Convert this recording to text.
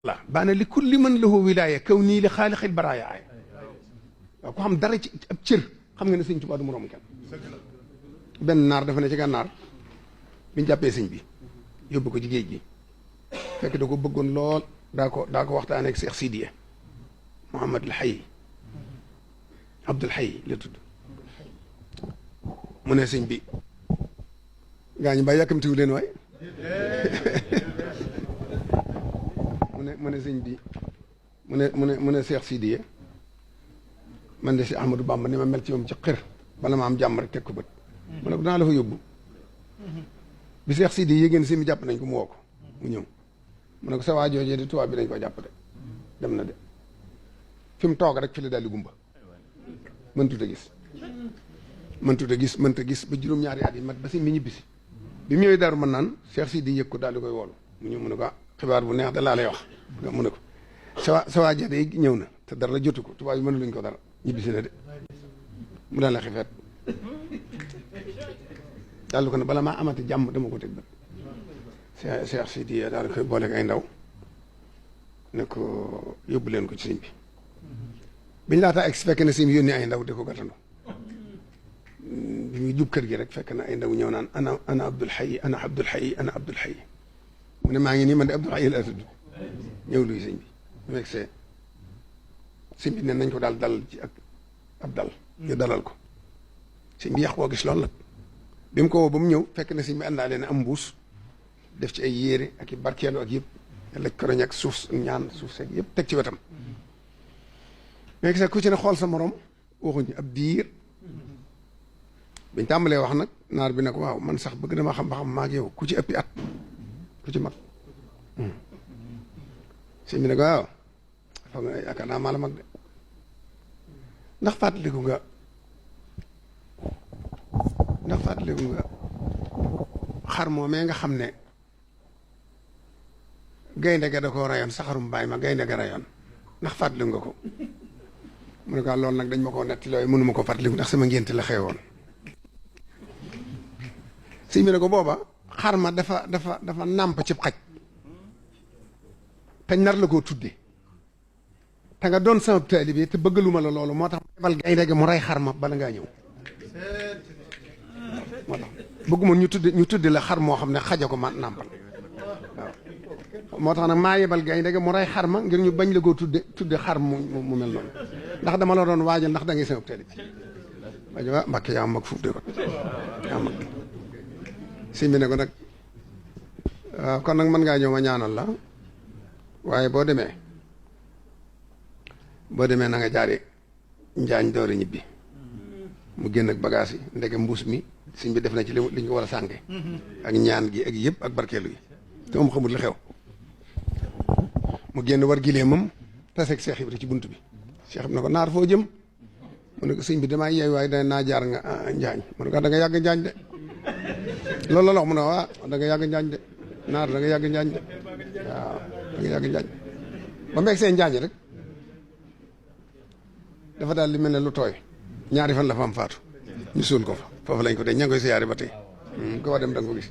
la baana li kulli man lahu wilaaya kaw nii li xaaliqil baraaya aaya waaw ku xam dara ci ab cër xam nga ne sëñ Tuubaa du moroom kenn benn naar dafa ne ci gànnaar bi ñu jàppee sëñ bi yóbbu ko ci géej gi fekk da ko bëggoon lool daa ko waxtaanee ak Cheikh Sidiya Mouhamad al Hayy Abdul Hayy la tudd mu ne sëñ bi gaa ñi mbaa yàkkamtiwu leen waay mu ne sëñ bi mu ne Cheikh Sidiya man de si Ahmadou Bamba ni ma mel ci moom ci xër bala ma am jàmm rek teg ko bët mu ne ko dinaa la fa yóbbu bi Cheikh Sidiya yégéen sëñ bi jàpp nañ ko mu woo ko mu ñëw mu ne ko sa waa joojee di tubaab bi dañ ko jàpp de dem na de fi mu toog rek fi la daal di gumba mëntut a gis mënta gis ba juróom-ñaari at yi mat ba si mi ñibbisi bi mu ñëwee daaru mën naan Cheikh Sidi yëg ko daal di koy woolu mu ñëw mu ne ko xibaar bu neex da laa lay wax mu ne ko sa waa ja de ñëw na te dara la jotu ko tubaab yi mënu luñ ko dara ñibbisi na de mu daal la xifeet daal di ko ne bala maa amati jàmm dama ko teg bët Cheikh Sidi daal di koy booleeg ay ndaw ne ko yóbbu leen ko ci sëñ bi biñ laataa egg fekk na sëñ bi yónni ay ndaw di ko gàttandu bi muy jub kër gi rek fekk na ay ndaw ñëw naan ana Abdul Hayy ana Abdul Hayy ana Abdul Hayy mu ne maa ngi nii man de Abdul Hayy laa tudd ñëw luy sëñ bi mu egg see sëñ bi ne nañ ko daal dalal ci ak ab dal ñu dalal ko sëñ bi yàq koo gis loolu nag bi mu ko woo ba mu ñëw fekk na sëñ bi àndaa leen am mbuus def ci ay yére ak i barkeelu ak yëpp laj koroñ ak suuf ñaan suuf seeg yëpp teg ci wetam mais gis ku ci ne xool sa morom waxuñu ab diir biñ tàmbalee wax nag naar bi ne ko waaw man sax bëgg dama xam ba xam maag yow ku ci ëppi at ku ci mag sëñ bi ne ko waaw foog nga yaakaar naa maa la mag de ndax fàttaliku nga xar moomee nga xam ne gaynde ga da koo rayoon saxarum baay ma gaynde ga rayoon ndax fàttaliku nga ko mu ne ko loolu nag dañ ma koo netti looyu mënuma ko fàttaliku ndax sama ngénte la xewoon sëñ bi ne ko booba xar ma dafa nàmp cib xaj te nar la koo tudde te nga doon sama taalibe te bëggaluma la loolu moo tax bal gaynde gi mu rey xar ma bala ngaa ñëw moo tax bëgguma ñu tudde la xar moo xam ne xaja ko ma nàmpal waaw moo tax nag maa yebal gaynde gi mu rey xar ma ngir ñu bañ la koo tudde xar mu mel noonu ndax dama la doon waajal ndax da ngay sama taalibe waaye waa Mbàkke yaa mag fuuf de ko yaa mag sëñ bi ne ko nag waaw kon nag mën ngaa ñëw ma ñaanal la waaye boo demee na nga jaari njaañ doori ñibbi mu génn ak bagage yi ndeke mbuus mi sëñ bi def na ci li ñu ko war a sànge ak ñaan gi ak yëpp ak barkeelu yi te moom xamul li xew mu génn war gilee moom taseeg Cheikh Ibra ci bunt bi Cheikh Ibra ne ko naar foo jëm mu ne ko sëñ bi damaa yeey waaye naa jaar nga njaañ mu ne ko da nga yàgg njaañ de loolu la wax mu ne waa da nga yàgg njaañ de naar da nga yàgg njaañ de waaw da nga yàgg njaañ ba mu egg see njaañ rek dafa daal li mel ne lu tooy ñaari fan la fa am faatu ñu suul ko fa foofu lañ ko de ña ngi koy siyaare ba tey ko wax dem da nga ko gis